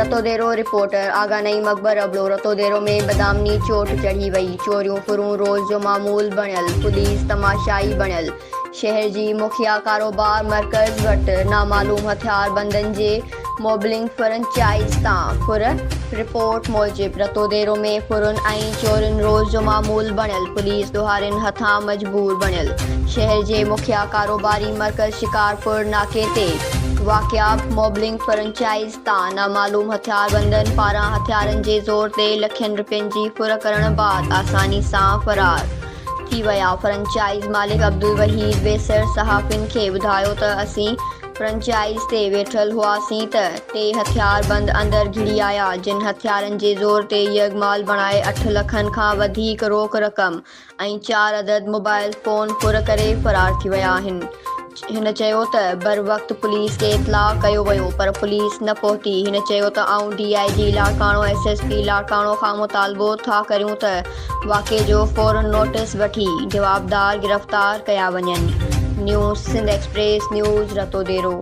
Ratodero, reporter, Agha Naeem Akbar Abro, Ratodero ۾ بدامني چوٽ چڙهي وئي، چوريون ڦرون روز جو معمول بڻيل، پوليس تماشائي بڻيل، شهر جي مکيه ڪاروبار مرڪز وٽ نامعلوم هٿياربندن جي موبلنگ فرنچائز تان ڦر، رپورٽ موجب رتوديرو ۾ ڦرن ۽ چورين روز جو معمول بڻيل، پوليس ڏوهارين هٿان مجبور بڻيل، شهر جي مکيه ڪاروباري مرڪز شڪارپور ناڪي تي واقع موبلنگ فرنچائز تان نامعلوم هٿياربندن پاران هٿيارن جي زور تي لکين رپين جي ڦر ڪرڻ بعد آساني سان فرار ٿي ويا، فرنچائز مالڪ عبدالوحيد ويسر صحافين کي ٻڌايو ته اسين فرنچائز تي ويٺل هئاسين ته ٽي هٿياربند اندر گهڙي آيا، جن هٿيارن جي زور تي يرغمال بڻائي اٺ لکن کان وڌيڪ روڪ رقم ۽ چار عدد موبائل فون ڦر ڪري فرار ٿي ويا آهن. هن چيو ته بروقت پوليس کي اطلاع ڪيو ويو پر پوليس نه پهتي، هن چيو ته آئون D I G Larkana, S S P Larkana کان مطالبو ٿا ڪريون ته واقعي جو فورن نوٽيس وٺي جوابدار گرفتار ڪيا وڃن. News Sindh express news Ratodero.